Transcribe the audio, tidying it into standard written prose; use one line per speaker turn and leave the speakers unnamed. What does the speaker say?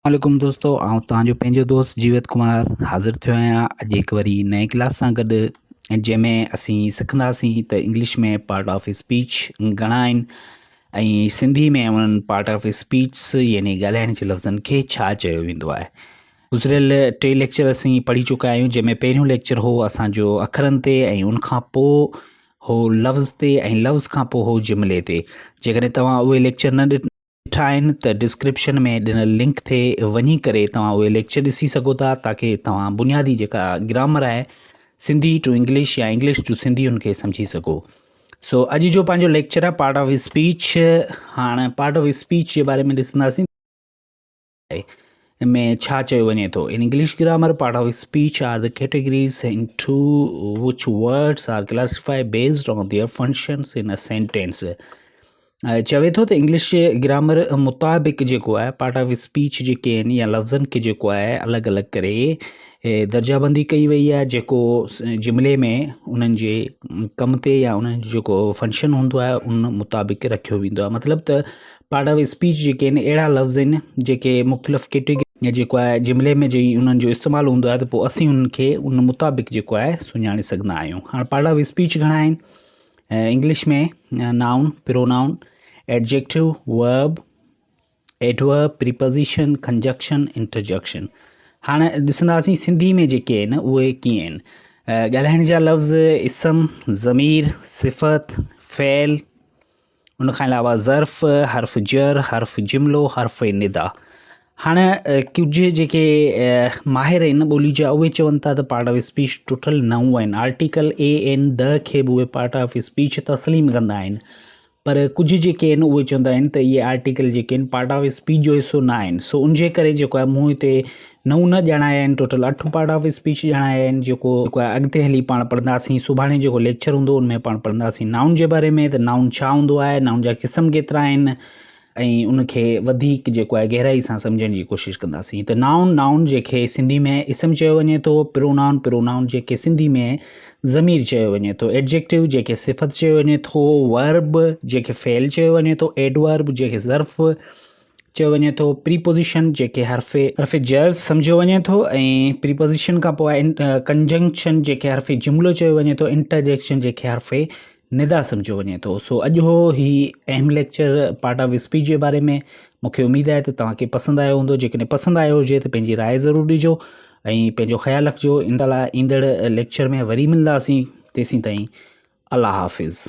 عليڪم دوستو آئون توهان جو پنهنجو دوست جيوت ڪمار حاضر ٿيو آهيان اڄ هڪ وري نئين ڪلاس سان گڏ جنهن ۾ اسين سکنداسين ته انگلش ۾ پارٽ آف اسپيچ گهڻا آهن ۽ سنڌي ۾ انهن پارٽ آف اسپيچ يعني ڳالهائڻ جي لفظن کي ڇا چيو ويندو آهي. گذريل ٽي ليڪچر اسين پڙهي چڪا آهيون جنهن ۾ پهريون ليڪچر هو اسانجو اکرن تي ۽ ان کان پوء هو لفظ تي ۽ لفظ کان پوء هو جملي تي. جيڪڏهن توهان اهي ليڪچر نه ڏٺا آهن ته ڊسڪرپشن ۾ ڏنل لنڪ تي وڃي ڪري توهان اهي ليڪچر ڏسي سگهو ٿا تاڪه توهان بنيادي جيڪا گرامر آهي سنڌي ٽو انگلش يا انگلش ٽو سنڌي ان کي سمجهي سگهو. سو اڄ جو پنهنجو ليڪچر آهي پارٽ آف اسپيچ. هاڻ پارٽ آف اسپيچ جي باري ۾ ڏسنداسين. ۾ ڇا چيو وڃي ٿو؟ In English grammar part of speech are the categories into which words are classified based on their functions in a sentence. چوي ٿو ته انگلش گرامر مطابق جيڪو آهي پارٽ آف اسپيچ جيڪي آهن يا لفظن کي جيڪو آهي الڳ الڳ ڪري درجه بندي ڪئي وئي آهي جيڪو جملي ۾ انهن جي ڪم تي يا انهن جو جيڪو فنڪشن هوندو آهي ان مطابق رکيو ويندو آهي مطلب ته پارٽ آف اسپيچ جيڪي آهن اهڙا لفظ آهن جيڪي مختلف ڪيٽيگري ۾ جيڪو آهي جملي ۾ جي انهن جو استعمال هوندو آهي ته پوء اسين انهن کي ان مطابق جيڪو آهي سڃاڻي سگهندا آهيون. هاڻ پارٽ آف اسپيچ گهڻا آهن English ۾ noun, pronoun, adjective, verb, adverb, preposition, conjunction, interjection. هاڻ ڏسنداسين سنڌي ۾ جيڪي آهن اهي ڪيئن آهن. ڳالهائڻ جا لفظ اسم، ضمير، صفت، فعل، ان کان علاوه ظرف، حرف جر، حرف جملو، حرف ندا. هاڻ ڪجهه جيڪي ماهر آهن ٻولي جا اهي چون ٿا ته پارٽ آف اسپيچ ٽوٽل نو آهن. آرٽيڪل اي اين د کي به اهي پارٽ آف اسپيچ تسليم ڪندا آهن پر ڪجهه جيڪي آهن اهي چوندا آهن ته اهي آرٽيڪل جيڪي آهن پارٽ آف اسپيچ جو حصو نه آهن. سو ان جي ڪري جيڪو آهي مون هتي نو نه ڄاڻايا آهن ٽوٽل اٺ پارٽ آف اسپيچ ڄاڻايا آهن جيڪو اڳتي هلي پاڻ پڙهنداسين سڀاڻي جيڪو ليڪچر هوندو ان ۾ پاڻ پڙهنداسين نائون جي باري ۾ ته نائون ڇا هوندو آهي نائون جا قسم ڪيترا آهن ۽ ان کي وڌيڪ جيڪو آهي گهرائي سان سمجهڻ جي ڪوشش ڪنداسين ته نائون نائون جيڪي سنڌي ۾ اسم چيو وڃي ٿو پرونائون پرونائون جيڪي سنڌي ۾ ضمير چيو وڃي ٿو ايڊجيڪٽو جيڪي صفت چيو وڃي ٿو ورب جيڪي فعل چيو وڃي ٿو ايڊورب جيڪي ظرف چيو وڃي ٿو پريپوزيشن جيڪي حرف حرف جر سمجهيو وڃي ٿو ۽ پريپوزيشن کان پوء ڪنجنڪشن جيڪي حرف جملو چيو وڃي ٿو انٽرجيڪشن جيڪي حرف ندا سمجهيو وڃي ٿو سو اڄ هو هي اهم ليڪچر پارٽ آف اسپيچ جي باري ۾ مونکي اميد آهي ته توهان کي پسند آيو هوندو جيڪڏهن پسند آيو هجي ته پنهنجي راء ضرور ڏجو ۽ پنهنجو خيال رکجو ان لاء ايندڙ ليڪچر ۾ وري ملنداسين تيسين تائين الله حافظ.